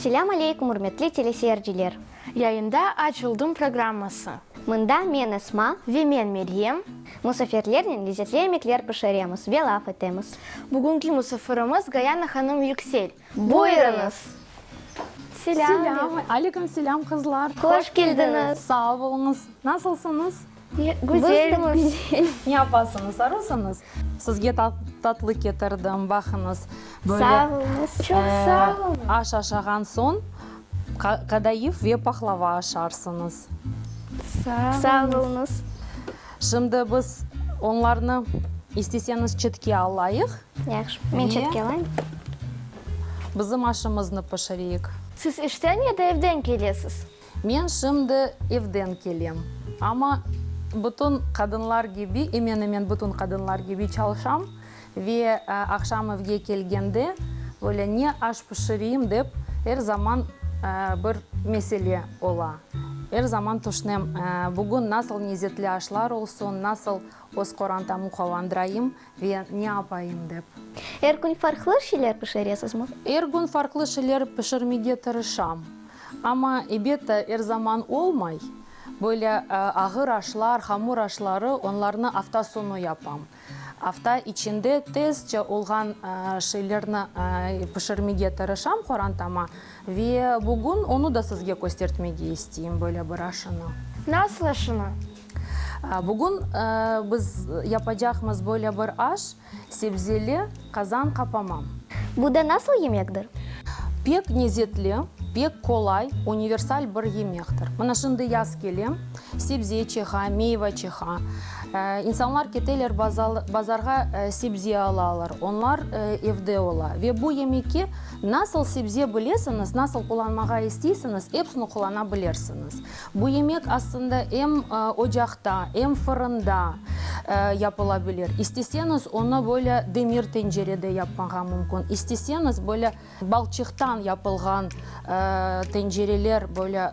Selâm aleykum, ürmetli teleseyirciler! Yayında Açıldım programması. Mında men Esma. Ve men Meryem. Musafirlernen lezetli yemekler pişiremiz ve laf etemiz. Bugünki musafirimiz Gayana hanım Yüksel. Buyurıñız! Selâm! Selâm! Aleyküm selâm, qızlar! Hoş keldiñiz! Sağ oluñız! Nasılsıñız? Güzelmiz! Ne yapasıñız, arusıñız? Sizge tatlı ketirdim, baqıñız. Sağ oluñız! Çoq sağ oluñız! Aş aşağan soñ qadayıf ve pahlava aşarsıñız. Sağ oluñız! Şimdi biz onlarnı, isteseñiz, çetke alayıq. Yahşı, men çetke alayım. Bizim aşımıznı pişireyik. Siz işten ya da evden kelesiz? Men şimdi evden kelem. Amma bütün qadınlar kibi, emen-emen bütün qadınlar kibi çalışam ve aqşam evge kelgende, böyle ne aş pişireyim dep, er zaman bir mesele ola. Er zaman tüşünem, bugün nasıl lezetli aşlar olsun, nasıl öz qorantamı quvandırayım Ve ne yapayım dep. Er kün farqlı şeyler pişiresizmi? Er kün farqlı şeyler pişirmege tırışam. Amma, ebet, er zaman olmay. Böyle ağır aşlar, hamur aşları, onlarnı afta soñu yapam. Afta içinde tezce olğan şeylerni pişirmege tırışam qorantama. Ve bugün onı da sizge köstertmege isteyim, böyle bir aşını. Nasıl aşını? Bugün biz yapacaqmız böyle bir aş, sebzeli qazan qapama. Bu da nasıl yemekdir? Pek lezetli, pek qolay, universal bir yemektir. Mına şimdi yaz kele, sebze çığa, meyva çığa. İnsanlar keteler bazarğa sebze alalar, onlar evde ola. Ve bu yemekke nasıl sebze bilesiñiz, nasıl qullanmağa isteysiñiz, epsini qullana bilersiñiz. Bu yemek aslında em ocaqta, em fırında yapıla bilir. İsteseñiz, onı böyle demir tencerede yapmağa mümkün. İsteseñiz, böyle balçıqtan yapılğan tencereler böyle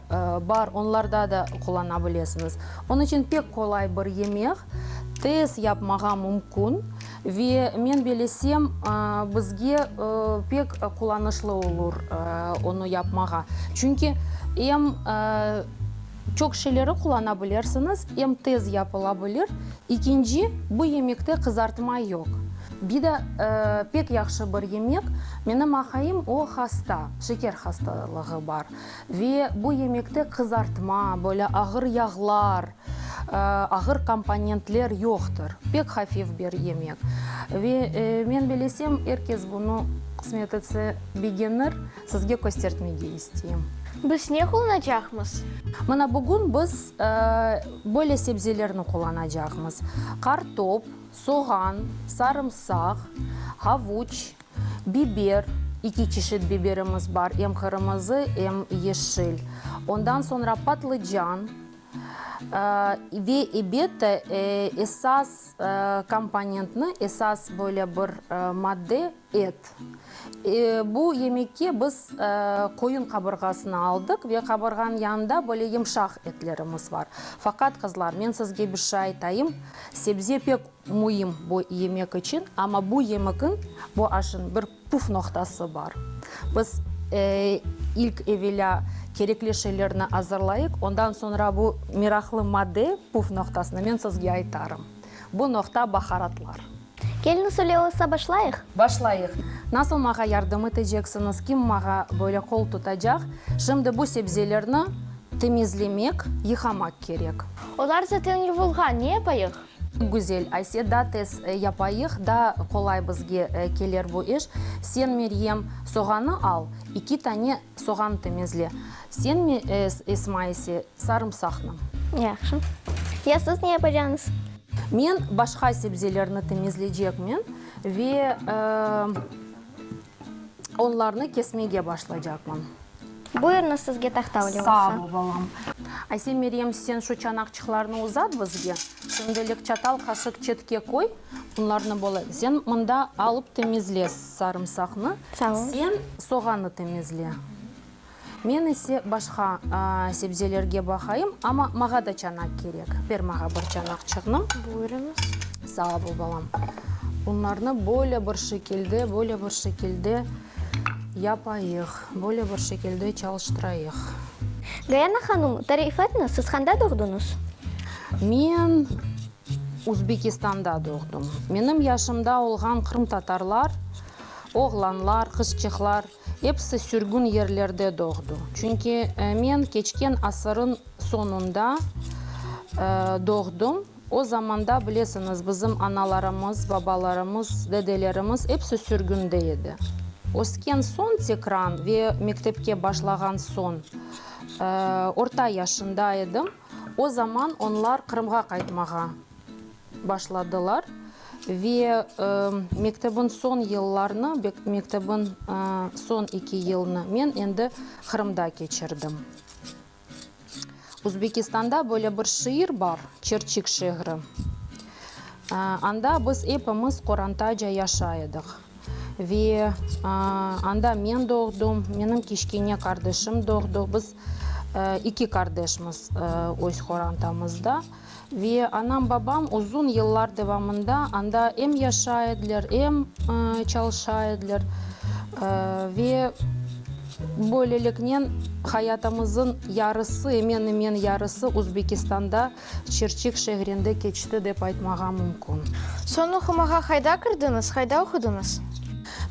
bar, onlarda da qullana bilesiñiz. Onıñ içün pek qolay bir yemek, tez yapmağa mümkün ve men bilesem, bizge pek qullanışlı olur onı yapmağa. Çünki em çoq şeyleri qullana bilirsiñiz, em tez yapıla bilir. İkinci, bu yemekte qızartma yoq. Bir de pek yahşı bir yemek. Menim aqayım, o hasta, şeker hastalığı bar. Ve bu yemekte qızartma, böyle ağır yağlar, ağır komponentler yoqtır. Pek hafif bir yemek. Ve men bilesem, er kes bunı, qısmet etse, begenir. Sizge köstertmege isteyim. Biz ne qullanacaqmız? Mına bugün biz böyle sebzelerni qullanacaqmız, qartop, soğan, sarımsaq, havuç, Biber, iki çeşit biberimiz bar, em qırmızı, em yeşil. Ondan soñra patlıcan ve ebette, esas komponentni, esas böyle bir madde, et. Bu yemekke biz qoyun qabırğasını aldıq ve qabırğanıñ yanında böyle yımşaq etlerimiz bar. Faqat, qızlar, men sizge bir şey aytayım, sebze pek Müim bu yemek içün, amma bu yemekiñ, bu aşıñ bir puf noqtası bar. Biz ilk evelâ kerekli şeylerni azırlayıq, ondan soñra bu meraqlı madde, puf noqtasını men sizge aytarım. Bu noqta baharatlar. Keliñiz öyle olsa başlayıq. Başlayıq. Nasıl maña yardım eteceksiñiz, kim maña böyle qol tutacaq? Şimdi bu sebzelerni temizlemek, yıqamaq kerek. Olar zaten yuvulğan, ne yapayıq? Güzel, Ayse, daa tez yapayıq, daa qolay bizge kelir bu iş. Sen, Meryem, soğanı al, iki tane soğan temizle. Sen, Esma ise, sarımsaqnı. Yahşı. Ya siz ne yapacaqsıñız? Men başqa sebzelerni temizleycekmen ve onlarnı kesmege başlaycaqman. Buyurıñız, sizge tahta öyle olsa. Sağ ol, balam. Ayse, Meryem, sen şu çanaqçıqlarnı uzat bizge. Şimdilik çatal, qaşıq çetke qoy, bunlarnı böyle. Sen mında alıp temizle sarımsaqnı. Sağ oluñız. Sen soğannı temizle. Men ise başqa sebzelerge baqayım, amma mağa da çanaq kerek. Ber mağa bir çanaqçıqnı. Buyurıñız. Sağ ol, balam. Bunlarnı böyle bir şekilde, böyle bir şekilde. Yapayıq, böyle bir şekilde çalıştırayıq. Gayana hanım, tarif etiñiz, siz qanda doğdıñız? Men Uzbekistanda doğdım. Menim yaşımda olğan qırımtatarlar, oğlanlar, qızçıqlar, episi sürgün yerlerde doğdı. Çünki men keçken asırın soñunda doğdım. O zamanda, bilesiñiz, bizim analarımız, babalarımız, dedelerimiz episi sürgünde edi. Ösken soñ tekran ve mektepke başlağan soñ, orta yaşında edim, o zaman onlar Qırımğa qaytmağa başladılar ve mektebin soñ yıllarını, mektebin soñ iki yılını men endi Qırımda keçirdim. Uzbekistanda böyle bir şiir bar, Çirçik şehri. Anda biz epimiz qorantaca yaşay edik. Ve anda men doğdım, menim kiçkene qardeşim doğdı. Biz iki qardeşmiz öz qorantamızda. Ve anam-babam uzun yıllar devamında anda em yaşay ediler, em çalışa ediler. Ve böyleliknen hayatımızın yarısı, emen-emen yarısı Uzbekistanda, Çirçik şehrinde keçti dep aytmağa mümkün. Soñ oqumağa qayda kirdiñiz, qayda oqudıñız?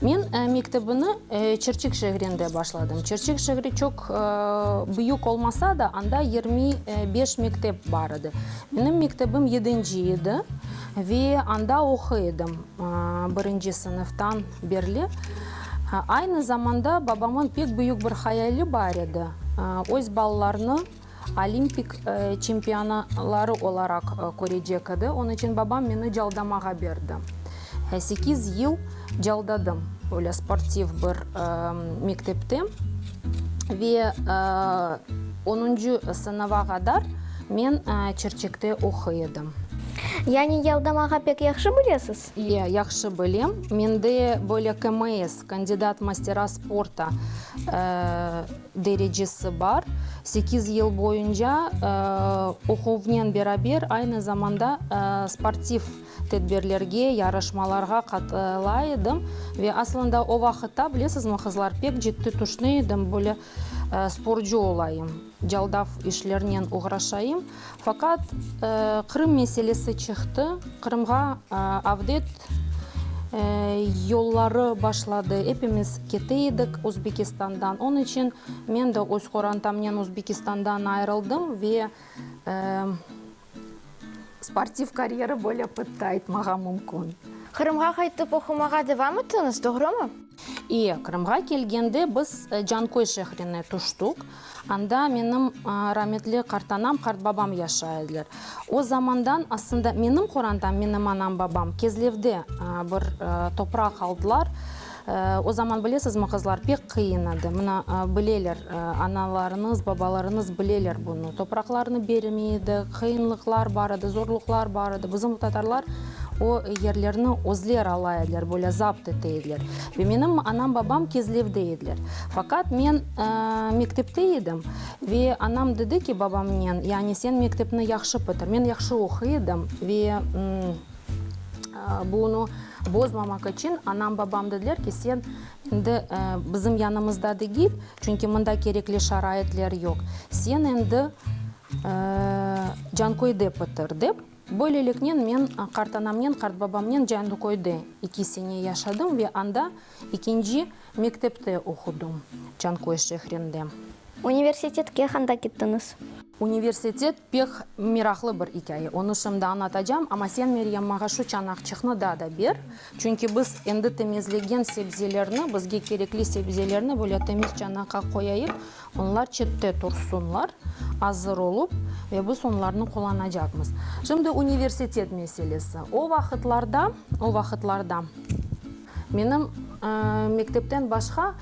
Men mektebini Çirçik şehrinde başladım. Çirçik şehri çoq büyük olmasa da, anda 25 mektep bar edi. Menim mektebim yedinci edi ve anda oquy edim birinci sınıftan berli. Aynı zamanda babamıñ pek büyük bir hayali bar edi, öz balalarını Olimpik çempionları olaraq körecek edi, onıñ içün babam meni caldamağa berdi. Sekiz yıl caldadım, öyle sportiv bir mektepte ve onuncı sınıfa qadar men Çirçikte oquy edim. Yani yaldamağa pek yahşı bilesiz? E, yahşı bilem. Mende böyle KMS, kandidat mastera sporta, derecesi bar. Sekiz yıl boyunca oquvnen beraber aynı zamanda sportiv tedbirlerge, yarışmalarğa qatıla edim. Ve aslında o vaqıtta, bilesizmi, qızlar, pek ciddi tüşüne edim, böyle sporcu olayım, caldav işlernen oğraşayım. Faqat Qırım meselesi çıqtı, Qırımğa avdet yolları başladı, epimiz kete edik Özbekistandan. Onıñ içün men de öz qorantamnen Özbekistandan ayırıldım ve sportiv karyera böyle bitti aytmağa mümkün. Qırımğa qaytıp oqumağa devam ettiñiz, doğrumı? E, Qırımğa kelgende biz Canköy şehrine tüştük. Anda menim rametli qartanam, qartbabam yaşay ediler. O zamandan aslında menim qorantam, menim anam, babam Kezlevde bir topraq aldılar. O zaman, bilesizmi, qızlar, pek qıyın edi. Mına, bileler, analarıñız, babalarıñız bileler bunı. Topraqlarnı bermey edi, qıyınlıqlar bar edi, zorluqlar bar edi. Bizim tatarlar o yerlerni özleri ala ediler, böyle zapt ete ediler. Ve menim anam-babam Kezlevde ediler. Faqat men mektepte edim ve anam dedi ki, babamnen, yani sen mektepni yahşı bitir. Men yahşı oquy edim ve bunı bozmamaq içün anam-babam dediler ki, sen endi bizim yanımızda degil, çünki mında kerekli şaraitler yoq, sen endi Canköyde bitir, dep. Böyleliknen men qartanamnen, qartbabamnen Canlıköyde iki sene yaşadım ve anda ikinci mektepte oqudım, Canköy şehrinde. Universitetke qanda kettiñiz? Universitet pek meraqlı bir ikâye, onı şimdi añlatacam, amma sen, Meryem, maña şu çanaqçıqnı daa da ber, çünki biz endi temizlegen sebzelerni, bizge kerekli sebzelerni böyle temiz çanaqqa qoyayıq, Onlar çette tursunlar, azır olıp, ve biz onlarnı qullanacaqmız. Şimdi universitet meselesi. O vaqıtlarda, o vaqıtlarda menim mektepten başqa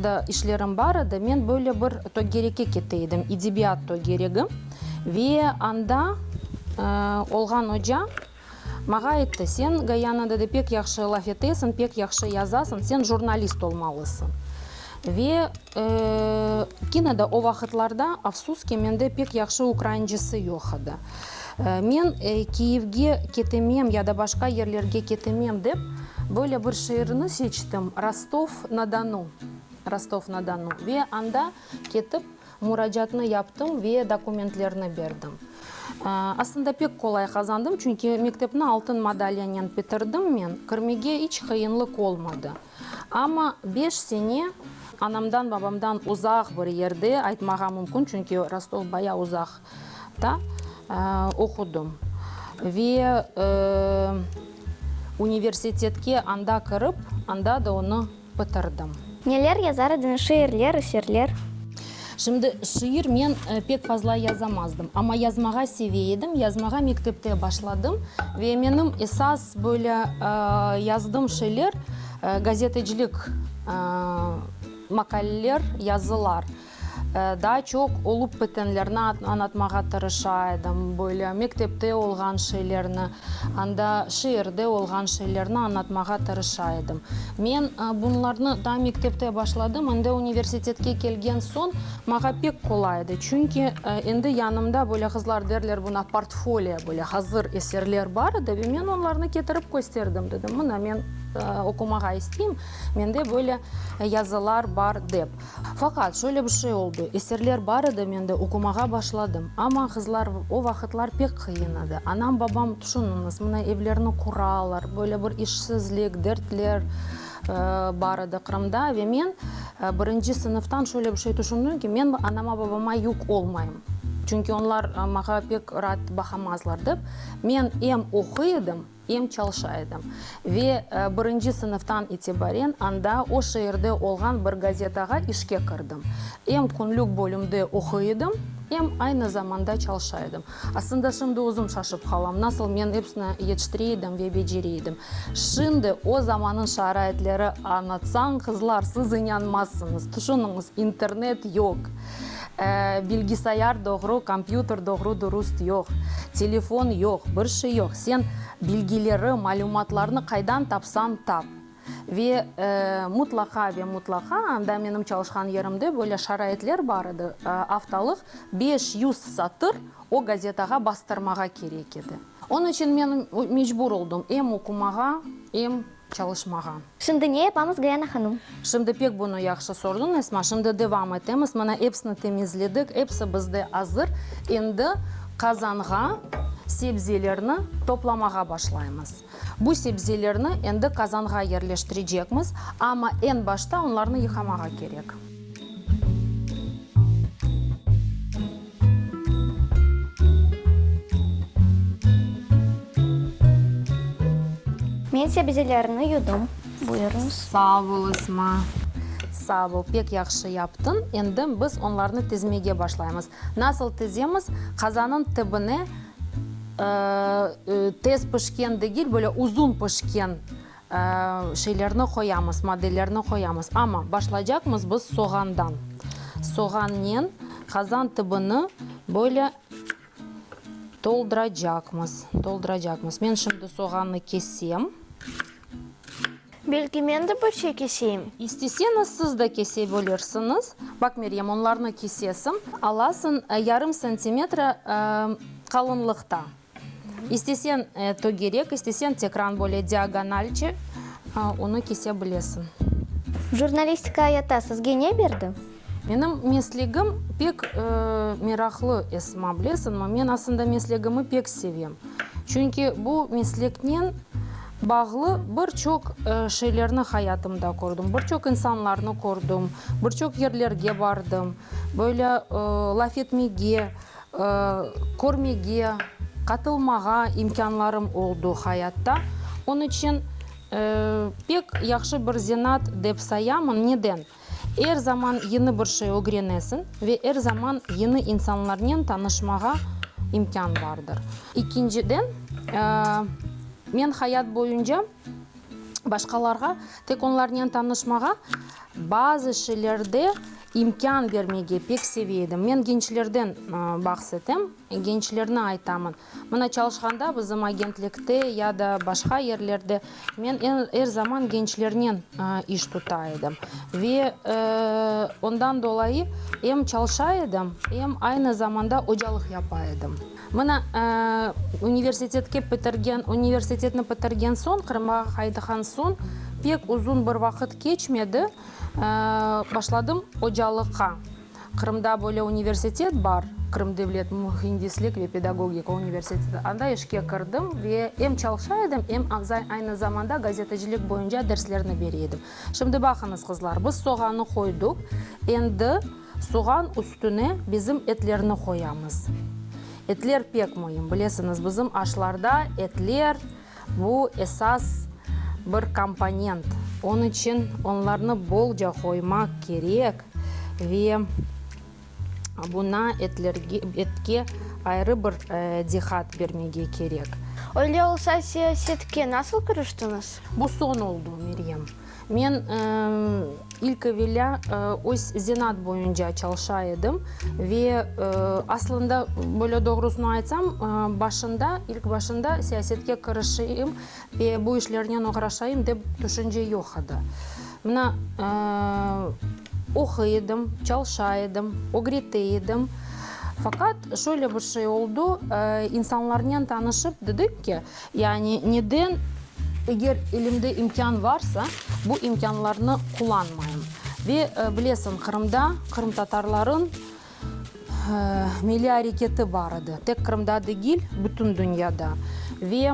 da işlerim bar edi. Men böyle bir tögerekke kete edim, edebiyat tögeregi. Ve anda olğan oca maña ayttı, sen, Gayana, dedi, pek yahşı laf etesiñ, pek yahşı yazasıñ, sen jurnalist olmalısıñ. Ve kene de o vaqıtlarda, afsus ki, mende pek yahşı ukraincesi yoq edi. Men Kiyevge ketemem ya da başqa yerlerge ketemem dep, böyle bir şeerni seçtim, Rostov-na-Donu, Rostov-na-Donu, ve anda ketip muracaatnı yaptım ve dokumentlerni berdim. Aslında pek qolay qazandım, çünki mektepni altın madalyanen bitirdim men, kirmege iç qıyınlıq olmadı. Amma beş sene anamdan, babamdan uzaq bir yerde, aytmağa mümkün, çünki Rostov baya uzaqta, oqudım. Ve universitetke anda kirip, anda da onı bitirdim. Neler yazar ediñiz, şiirler, eserler? Şimdi şiir men pek fazla yazamazdım, amma yazmağa seve edim. Yazmağa mektepte başladım ve menim esas böyle yazdığım şeyler gazetecilik maqaleler, yazılar. Daa çoq olıp bitenlerni añlatmağa tırışa edim, böyle mektepte olğan şeylerni, anda şeerde olğan şeylerni añlatmağa tırışa edim. Men bunlarnı daa mektepte başladım, endi universitetke kelgen soñ maña pek qolay edi, çünki endi yanımda, böyle qızlar derler buna portfolio, böyle hazır eserler bar edi ve men onlarnı ketirip kösterdim, dedim, mına men oqumağa isteyim, mende böyle yazılar bar dep. Faqat, şöyle bir şey oldı, eserler bar edi, men de oqumağa başladım, amma, qızlar, o vaqıtlar pek qıyın edi. Anam, babam, tüşüniñiz, mına evlerni quralar, böyle bir işsizlik, dertler bar edi Qırımda ve men birinci sınıftan şöyle bir şey tüşündim ki, men anama, babama yük olmayım, çünki onlar maña pek raat baqamazlar dep, men em oquy edim, Em çalışa edim. Ve birinci sınıftan itibaren anda o şeerde olğan bir gazetağa işke kirdim. Em künlük bölümde oquy edim, em aynı zamanda çalışa edim. Aslında şimdi özüm şaşıp qalam, nasıl men episini yetiştire edim ve becere edim. Şimdi o zamanıñ şaraitleri añlatsañ, qızlar, siz inanmazsıñız. Tüşüniñiz, internet yoq. Bilgisayar doğru, kompyuter doğru dürüst yoq, telefon yoq, bir şey yoq. Sen bilgileri, malümatlarnı qaydan tapsañ tap. Ve mutlaqa ve mutlaqa anda menim çalışqan yerimde böyle şaraitler bar edi, aftalıq 500 satır o gazetağa bastırmağa kerek edi. Onıñ içün men mecbur oldım em oqumağa, em çalışmağa. Şimdi ne yapamız, Gayana hanım? Şimdi pek bunı yahşı sordıñ, Esma. Şimdi devam etemiz. Mına epsini temizledik, epsi bizde azır. Endi qazanğa sebzelerni toplamağa başlaymız. Bu sebzelerni endi qazanğa yerleştirecekmiz, amma eñ başta onlarnı yıqamağa kerek. Men sebzelerni yudım. Buyurıñız. Sağ bol, Esma. Sağ bol, pek yahşı yaptıñ. Endi biz onlarnı tizmege başlaymız. Nasıl tizemiz? Qazanıñ tibine tez pişken degil, böyle uzun pişken şeylerni qoyamız, maddelerni qoyamız. Amma başlaycaqmız biz soğandan. Soğannen qazan tibini böyle tolduracaqmız, tolduracaqmız. Men şimdi soğannı kesem. Belki men de bir şey keseyim? İsteseñiz, siz de kese bilirsiñiz. Baq, Meryem, onlarnı kesesiñ, alasıñ yarım santimetre qalınlıqta. İsteseñ tögerek, isteseñ tekran böyle diagonalce onı kese bilesiñ. Jurnalistika ayatta sizge ne berdi? Menim meslegim pek meraqlı, Esma, bilesiñmi? Men aslında meslegimi pek sevem. Çünki bu mesleknen bağlı bir çoq şeylerni hayatımda kördim, bir çoq insanlarnı kördim, bir çoq yerlerge bardım. Böyle laf etmege, Körmege, qatılmağa imkânlarım oldu hayatta. Onıñ içün pek yahşı bir zenaat dep sayamın. Neden? Er zaman yeñi bir şey ögrenesiñ ve er zaman yeñi insanlarnen tanışmağa imkân bardır. İkinciden, men hayat boyunca başqalarğa, tek onlarnen tanışmağa, bazı şeylerde. İmkân bermege pek seve edim. Men gençlerden bahs etem, gençlerni aytamın. Mına çalışqanda bizim agentlikte ya da başqa yerlerde men er zaman gençlernen iş tuta edim. Ve ondan dolayı em çalışa edim, em aynı zamanda ocalıq yapa edim. Mına universitetke bitirgen, universitetni bitirgen soñ, Qırımğa qaytqan soñ pek uzun bir vaqıt keçmedi, Başladım ocalıqqa. Qırımda böyle universitet bar, Qırım devlet mühendislik ve pedagogika universiteti. Anda işke kirdim ve em çalışa edim, em aynı zamanda gazetecilik boyunca derslerni bere edim. Şimdi baqıñız, qızlar, biz soğannı qoyduq, endi soğan üstüne bizim etlerni qoyamız. Etler pek müim, bilesiñiz, bizim aşlarda etler, Bu esas bir komponent, onıñ içün onlarnı bolca qoymaq kerek ve buna etlerge, etke ayrı bir diqqat bermege kerek. Öyle olsa siyasetke nasıl kiriştiñiz? Bu soñ oldu, Meryem. Men ilk evelâ öz zenaat boyunca çalışa edim ve aslında, böyle doğrusını aytsam, başında, ilk başında siyasetke kirişeyim ve bu işlernen oğraşayım dep tüşünce yoq edi. Mına, oquy edim, çalışa edim, ögrete edim. Faqat şöyle bir şey oldu, insanlarnen tanışıp dedim ki, Yani neden, eger elimde imkân varsa, bu imkânlarnı qullanmayım? Ve, bilesiñ, Qırımda qırımtatarların milliy areketi bar edi. Tek Qırımda degil, bütün dünyada. Ve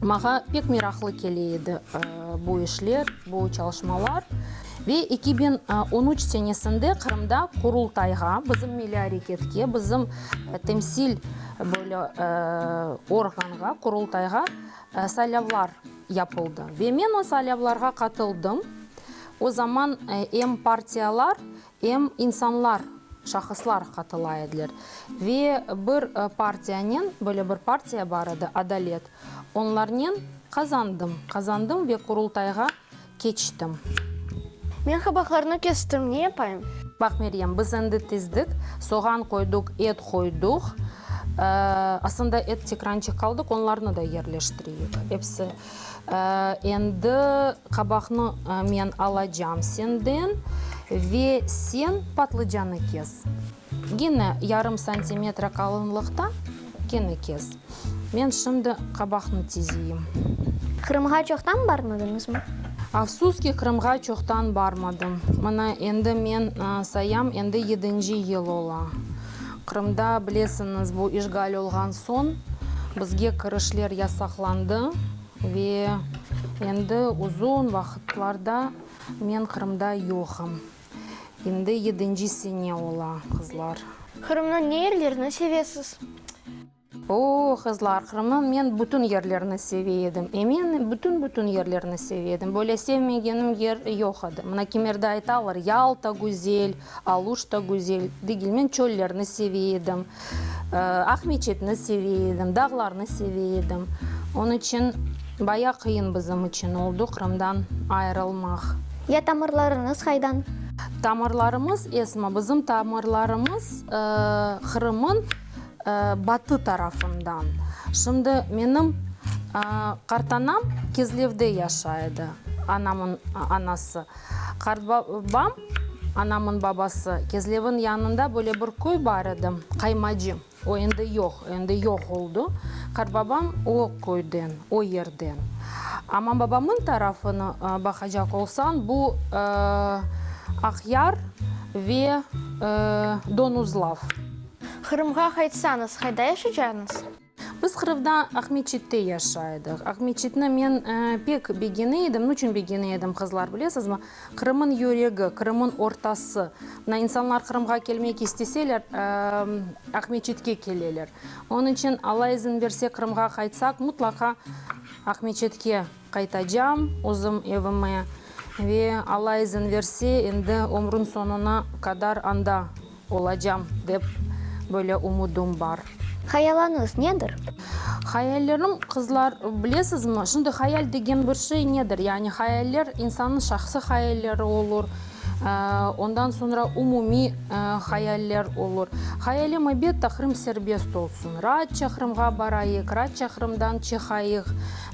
maña pek meraqlı kele edi bu işler, bu çalışmalar. Ve 2013 senesinde Qırımda Qurultayğa, bizim milliy areketke, bizim temsil böyle organğa, Qurultayğa saylavlar yapıldı. Ve men o saylavlarğa qatıldım. O zaman em partiyalar, em insanlar, şahıslar qatıla ediler. Ve bir partiyanen, böyle bir partiya bar edi, Adalet, onlarnen qazandım, qazandım ve Qurultayğa keçtim. Men qabaqlarnı kestim, ne yapayım? Baq, Meryem, biz endi tizdik, soğan qoyduq, et qoyduq. Aslında et tekrançıq qaldıq, onlarnı da yerleştireyik. Episi. Endi qabaqnı men alacam senden ve sen patlıcanı kes. Gene yarım santimetre qalınlıqta gene kes. Men şimdi qabaqnı tizeyim. Qırımğa çoqtan barmadıñızmı? Afsus ki, Qırımğa çoqtan barmadım. Mına endi men sayam, endi yedinci yıl ola. Qırımda, bilesiñiz, bu işğal olğan soñ bizge kirişler yasaqlandı ve endi uzun vaqıtlarda men Qırımda yoqım. Endi yedinci sene ola, qızlar. Qırımnıñ ne yerlerini sevesiz? O, qızlar, Qırımnıñ men bütün yerlerini seve edim. Emin, bütün-bütün yerlerini seve edim. Böyle sevmegenim yer yoq edi. Mına kimerde aytalar, Yalta güzel, Aluşta güzel. Degil, men çöllerni seve edim, Aqmeçetni seve edim, dağlarnı seve edim. Onıñ içün baya qıyın bizim içün oldu Qırımdan ayırılmaq. Ya tamırlarıñız qaydan? Tamırlarımız, Esma, bizim tamırlarımız Qırımıñ batı tarafından. Şimdi menim qartanam Kezlevde yaşay edi, anamıñ anası. Qartbabam, anamıñ babası, Kezlevniñ yanında böyle bir köy bar edi, Qaymacı. O endi yoq, endi yoq oldı. Qartbabam o köyden, o yerden. Amma babamıñ tarafını baqacaq olsañ, bu Aqyar ve Donuzlav. Qırımğa qaytsañız, qayda yaşaycaqsıñız? Biz Qırımda Aqmeçitte yaşay edik. Aqmeçitni men pek begene edim. Niçün begene edim, qızlar, bilesizmi? Qırımıñ yüregi, Qırımıñ ortası. Mına, insanlar Qırımğa kelmek isteseler, Aqmeçitke keleler. Onıñ içün, Alla izin berse, Qırımğa qaytsaq, mutlaqa Aqmeçitke qaytacam, özüm evime. Ve Alla izin berse, endi ömrüm soñuna qadar anda Olacam, dep böyle ümüdim bar. Hayalanıñız nedir? Hayallerim, qızlar, bilesizmi, şimdi hayal degen bir şey nedir? Yani hayaller, insannıñ şahsı hayalleri olur. Ondan soñra umumiy hayaller olur. Hayalim, elbette, Qırım serbest olsun. Raatça Qırımğa barayıq, raatça Qırımdan çıqayıq.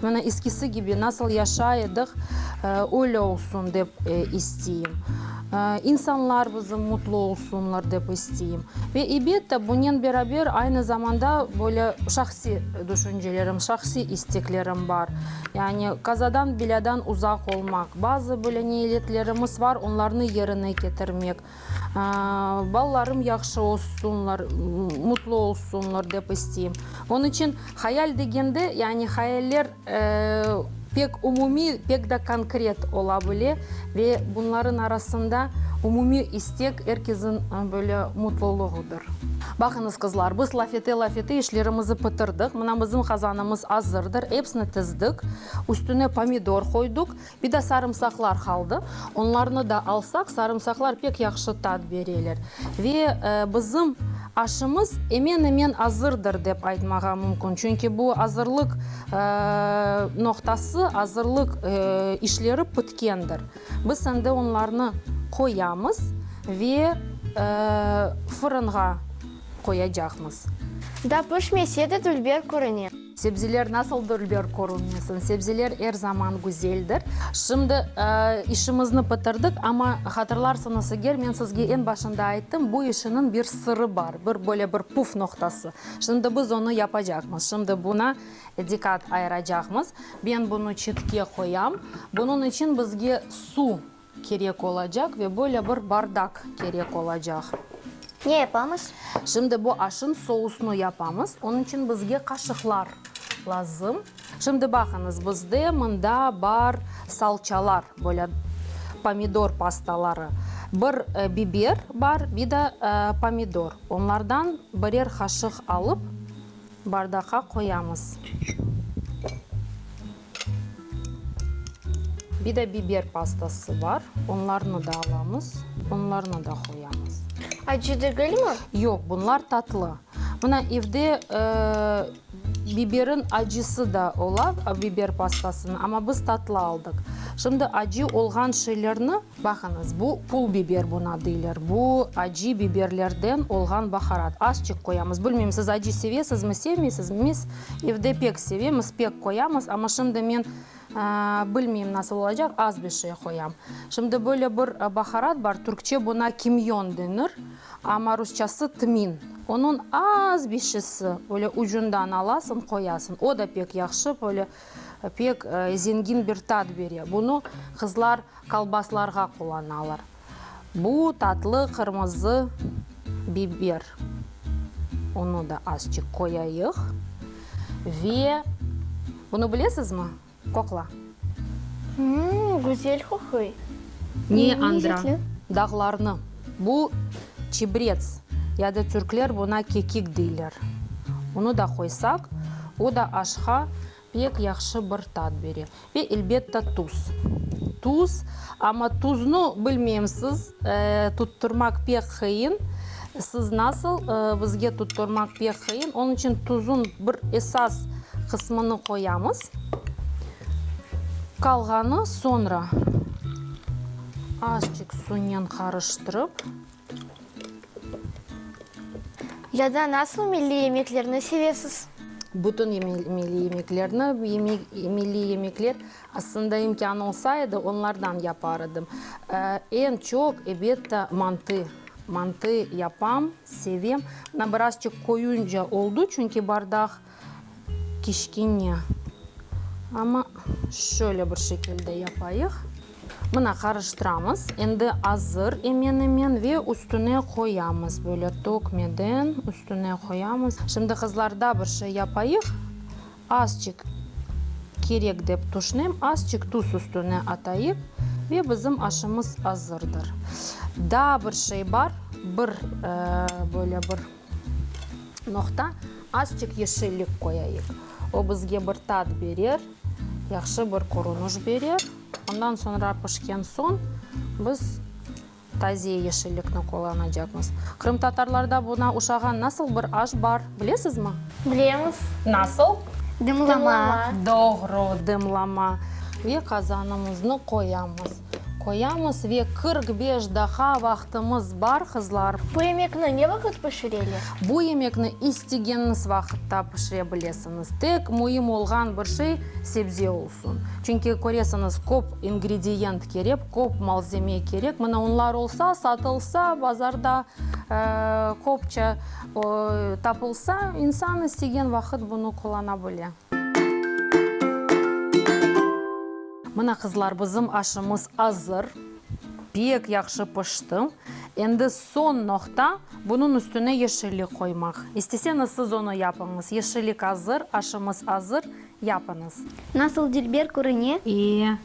Mına eskisi kibi nasıl yaşay edik, öyle olsun dep isteyim. İnsanlar bizim mutlu olsunlar dep isteyim. Ve, elbette, bunen beraber aynı zamanda böyle şahsiy düşüncelerim, şahsiy isteklerim bar. Yani qazadan, belâdan uzaq olmaq, bazı böyle niyetlerimiz var, onlarnı yerine ketirmek, balalarım yahşı olsunlar, mutlu olsunlar dep isteyim. Onıñ içün hayal degende, yani hayaller pek umumiy, pek de konkret ola bile ve bunların arasında umumiy istek er kesin böyle mutlulığıdır. Baqıñız, qızlar, biz laf ete-laf ete işlerimizi bitirdik. Mına bizim qazanımız azırdır. Epsini tizdik. Üstüne pomidor qoydıq. Bir de sarımsaqlar qaldı. Onlarnı da alsaq, sarımsaqlar pek yahşı tat bereler. Ve bizim aşımız emen-emen azırdır dep aytmağa mümkün. Çünki bu azırlıq noqtası, azırlıq işleri pitkendir. Biz endi onlarnı qoyamız ve fırınğa qoyacaqmız. Da pişmese de dülber körüne. Sebzeler nasıl dülber körünmesin? Sebzeler er zaman güzeldir. Şimdi işimizni bitirdik, amma hatırlarsıñız eger, men sizge eñ başında ayttım, bu işiniñ bir sırı bar, bir böyle bir puf noqtası. Şimdi biz onı yapacaqmız. Şimdi buna Diqqat ayıracaqmız. Ben bunı çetke qoyam. Bunıñ içün bizge suv kerek olacaq ve böyle bir bardaq kerek olacaq. Ne yapamız? Şimdi bu aşın sousını yapamız. Onıñ içün bizge qaşıqlar lazım. Şimdi baqıñız, bizde mında bar salçalar, böyle pomidor pastaları. Bir biber bar, bir de pomidor. Onlardan birer qaşıq alıp, Bardaqqa qoyamız. Bir de biber pastası bar, onlarnı da alamız, onlarnı da qoyamız. Acı degilmi? Yoq, bunlar tatlı. Mına evde biberin acısı da ola, biber pastasınıñ, amma biz tatlı aldıq. Şimdi acı olğan şeylerni Baqıñız, bu pul biber buna deyler. Bu acı biberlerden olğan baharat. Azçıq qoyamız. Bilmeyim, siz acı sevesizmi, sevmeysizmi? Biz evde pek sevemiz, pek qoyamız. Amma şimdi men bilmeyim nasıl olacaq, az bir şey qoyam. Şimdi böyle bir baharat bar, türkçe buna kimyon denir, amma rusçası tmin. Onıñ az bir şeysi, böyle ucundan alasıñ, qoyasıñ. O da pek yahşı, böyle pek zengin bir tat bere. Bunı qızlar Kolbaslarğa qullanalar. Bu tatlı qırmızı biber. Onı da azçıq qoyayıq. Ve bunı bilesizmi? Qoqla. Mmm, güzel qoquy. Ne añdıra? Dağlarnı. Bu çebrets, ya da türkler buna kekik deyler. Onı da qoysaq, o da aşqa Pek yahşı bir tat bere. Ve elbette tuz. Tuz, amma tuznı bilmeyim siz, tutturmaq pek qıyın. Siz nasıl, bizge tutturmaq pek qıyın. Onıñ içün tuzun bir esas qısmını qoyamız. Qalğanı soñra azçıq sunen qarıştırıp. Ya da nasıl milliy yemeklerni sevesiz? Bütün milliy yemeklerni, milliy yemekler, aslında imkân olsa edi, onlardan yapar edim. Eñ çoq, elbette, mantı. Mantı yapam, sevem. Mına birazçıq qoyunca oldı, çünki bardaq Kiçkene, amma şöyle bir şekilde yapayıq. Mına qarıştıramız. Endi azır emen-emen ve üstüne qoyamız. Böyle tökmeden üstüne qoyamız. Şimdi, qızlar, daa bir şey yapayıq. Azçıq kerek dep tüşünem, azçıq tuz üstüne atayıq ve bizim aşımız azırdır. Daa bir şey bar, bir böyle bir. Noqta, azçıq yeşillik qoyayıq. O bizge bir tat berer, yahşı bir körüniş berer. Ondan soñra pişken soñ biz taze yeşillikni qullanacaqmız. Qırımtatarlarda buña uşağan nasıl bir aş bar, bilesizmi? Bilemiz. Nasıl? Dımlama. Doğru, dımlama. Ve qazanımıznı qoyamız. Qoyamız ve 45 daqqa vaqtımız bar, qızlar. Bu yemekni ne vaqıt pişireler? Bu yemekni istegeniñiz vaqıtta pişire bilesiñiz. Tek müim olğan bir şey, sebze olsun. Çünki, köresiñiz, köp ingrediyent kerek, köp malzeme kerek. Mına onlar olsa, satılsa, bazarda köpçe tapılsa, insan istegen vaqıt bunı qullana bile. Mına, qızlar, bizim aşımız azır, pek yahşı pişti. Endi soñ noqta, bunıñ üstüne yeşillik qoymaq. İsteseñiz, siz onı yapıñız. Yeşillik azır, aşımız azır, yapıñız. Nasıl dülber körüne? E,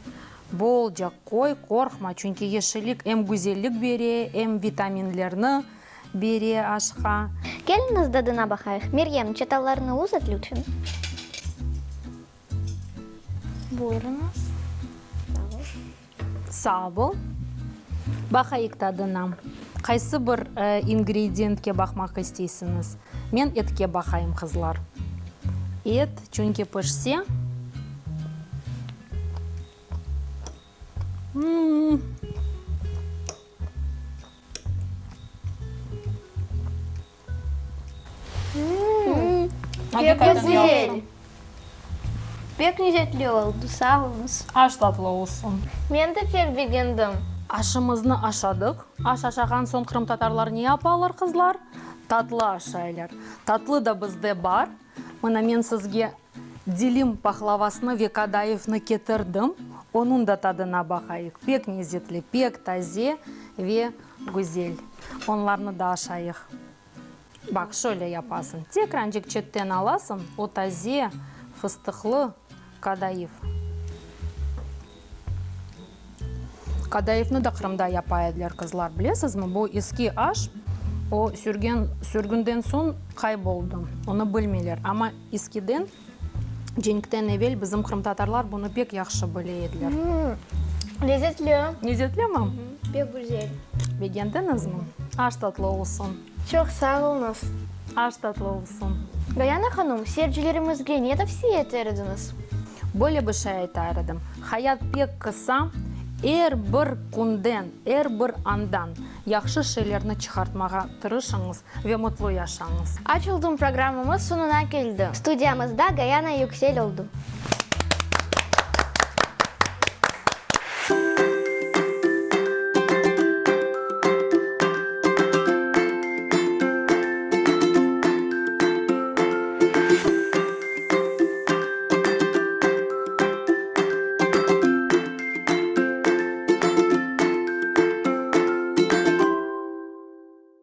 bolca qoy, qorqma, çünki yeşillik em güzellik bere, em vitaminlerni bere aşqa. Keliñiz dadına baqayıq. Meryem, çatallarnı uzat lütfen. Buyurıñız. Sağ bol. Baqayıq tadına. Qaysı bir ingrediyentke baqmaq isteysiñiz? Men etke baqayım, qızlar. Et, çünki pişse. Mmm! Pek güzel. Pek lezetli oldı, sağ oluñız. Aş tatlı olsun. Men de pek begendim. Aşımıznı aşadıq. Aş aşağan soñ qırımtatarlar ne yapalar, qızlar? Tatlı aşaylar. Tatlı da bizde bar. Mına men sizge dilim pahlavasını ve kadayıfnı ketirdim. Onıñ da tadına baqayıq. Pek lezetli, pek taze ve güzel. Onlarnı da aşayıq. Baq, şöyle yapasıñ, tekrancık çetten alasıñ, o taze, fıstıqlı kadayıf. Kadayıfnı da Qırımda yapa ediler, qızlar, bilesizmi? Bu eski aş, o sürgen, sürgünden soñ qayboldı, onı bilmeyler. Amma eskiden, cenkten evel bizim qırımtatarlar bunı pek yahşı bile ediler. Lezetli. Lezetlimi? Pek güzel. Begendiñizmi? Aş tatlı olsun. Çoq sağ oluñız. Aş tatlı olsun. Gayana hanım, seyircilerimizge ne tavsiye eter ediñiz? Böyle bir şey aytar edim, hayat pek qısa, er bir künden, er bir andan yahşı şeylerni çıqartmağa tırışıñız ve mutlu yaşañız. Açıldım programmamız soñuna keldi. Studiyamızda Gayana Yüksel oldu.